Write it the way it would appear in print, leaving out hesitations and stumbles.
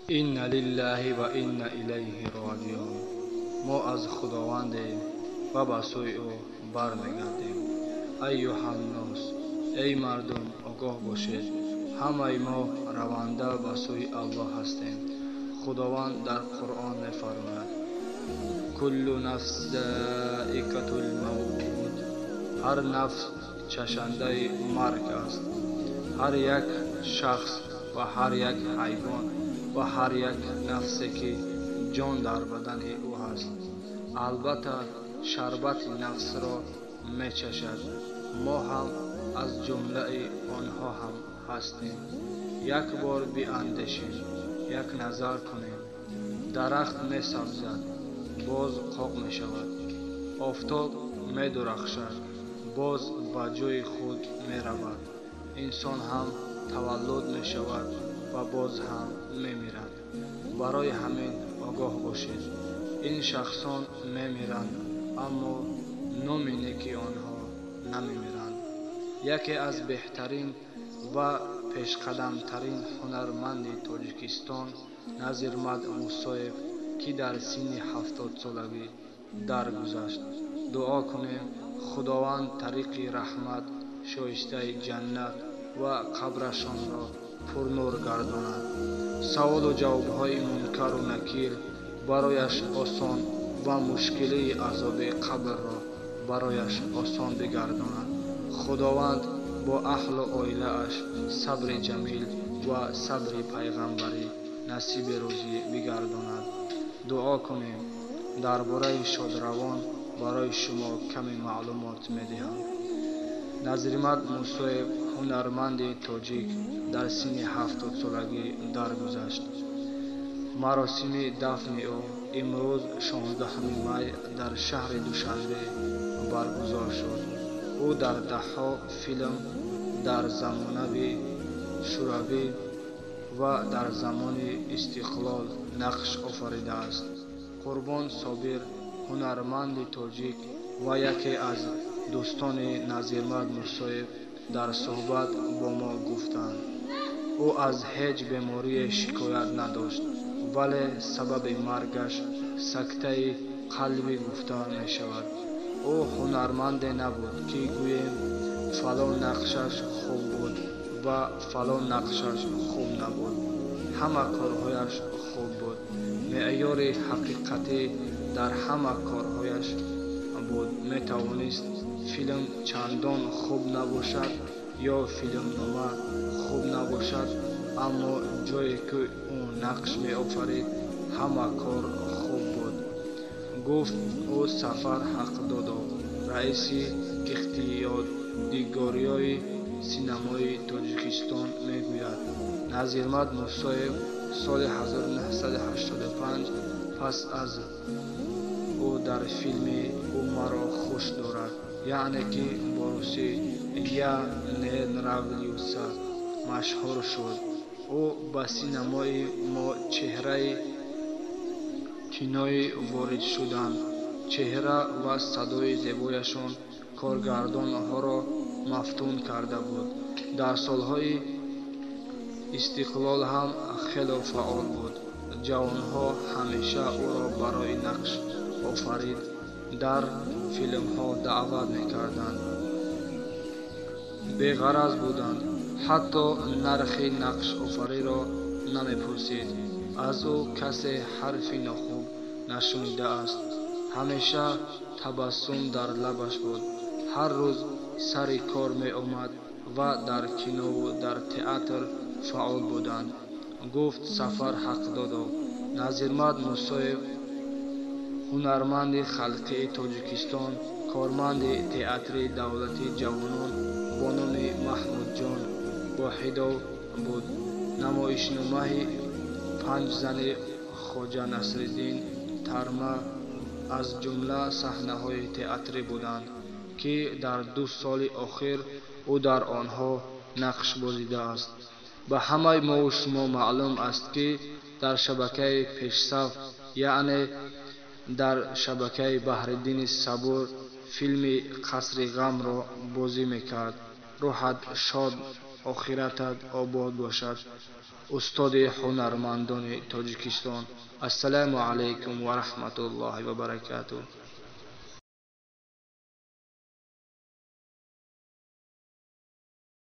Инна лиллаҳи ва инна илайҳи роҷиун. Мо аз Худовандем ва ба сӯи ӯ бармегардем. Айюҳаннос, эй мардум, огоҳ бошед, ҳамаи мо раванда ба сӯи Аллоҳ ҳастем. Худованд дар Қуръон мефармояд: куллу нафс заикатул мавт. Ҳар нафс чашандаи марг аст. Ҳар як шахс ва ҳар як ҳайвон ва ҳар як нафсе ки ҷон дар бадани ӯ ҳаст, албатта шарбати нафсро мечашад. Мо ҳам аз ҷумлаи онҳо ҳам ҳастем. Як бор биандешем, як назар кунем. Дарахт месабзад, боз қоқ мешавад. Офтоб медурахшад, боз ба ҷои худ меравад. Инсон ҳам таваллуд мешавад ва боз ҳам мемирад. Барои ҳамин огоҳ бошед, ин шахсон мемиранд, аммо номи неки онҳо намемиранд. Яке аз беҳтарин ва пешқадамтарин ҳунарманди Тоҷикистон Назирмад Мусоев, ки дар синни 70-солагӣ даргузашт. Дуо кунем, Худованд тариқи раҳмат, шоистаи ҷаннат ва қабрашонро пурнур гардонад. Саволу ҷавобҳои Мункару Накир барояш осон ва мушкилии азоби қабрро барояш осон бигардонад. Худованд бо аҳлу оилааш сабри ҷамил ва сабри пайғамбарӣ насиби рӯзӣ бигардонад. Дуо кунем. Дар бораи шодравон барои шумо каме маълумот медиҳам. Назирмад Мусоев, ҳунарманди тоҷик, дар синни 70-солагӣ даргузашт. Маросими дафни ӯ имрӯз 16 май дар шаҳри Душанбе баргузор шуд. Ӯ дар даҳҳо филм дар замонави Шӯравӣ ва дар замони истиқлол нақш офаридааст. Қурбон Собир, ҳунарманди тоҷик ва яке аз дӯстони Назирмад Мусоев, дар суҳбат бо мо гуфтанд: ӯ аз ҳеҷ беморие шикоят надошт, вале сабаби маргаш сактаи қалбӣ гуфта мешавад. Ӯ ҳунарманде набуд, ки гӯем фалон нақшаш хуб буд ва фалон нақшаш хуб набуд. Ҳама корҳояш хуб буд. Меъёри ҳақиқатӣ дар ҳама корҳояш буд. Метавонист филм чандон хуб набошад ё филмнома хуб набошад, аммо ҷое ки ӯ нақш меофарид, ҳама кор хуб буд, гуфт ӯ. Сафар Ҳақдодов, раиси ихтиёдигориҳои синамои Тоҷикистон, мегӯяд: Назирмад Мусоев соли 1985 пас аз ӯ дар филми «Ӯ маро хуш дорад», яъне ки бо русӣ «Я не нравлюся», машҳур шуд. Ӯ ба синамои мо чеҳраи киноӣ ворид шуданд. Чеҳра ва садои зебояшон коргардонҳоро мафтун карда буд. Дар солҳои истиқлол ҳам хело фаъол буд. Ҷавонҳо ҳамеша ӯро барои нақш офарид дар филмҳо даъват мекарданд. Беғараз буданд, ҳатто нархи нақшофариро намепурсид. Аз ӯ касе ҳарфи нохуб нашунидааст. Ҳамеша табассум дар лабаш буд. Ҳар рӯз сари кор меомад ва дар кинову дар театр фаъол буданд, гуфт Сафар Ҳақдодов. Назирмад Мусоев, ҳунарманди халқии Тоҷикистон, корманди театри давлатии ҷавонон бо номи Маҳмудҷон Воҳидов буд. Намоишномаи «Панҷ зани Хоҷа Насриддин», «Тарма» аз ҷумла саҳнаҳои театрӣ буданд, ки дар 2 соли охир ӯ дар онҳо нақш бозидааст. Ба ҳамаи мову шумо маълум аст, ки дар шабакаи пешсаф, яъне дар шабакаи Баҳриддини Сабур, филми «Қасри ғамро» бозӣ мекард. Рӯҳат шод, охиратат обод бошад. Устоди ҳунармандони Тоҷикистон. Ассалому алайкум ва раҳматуллоҳи ва баракатуҳ.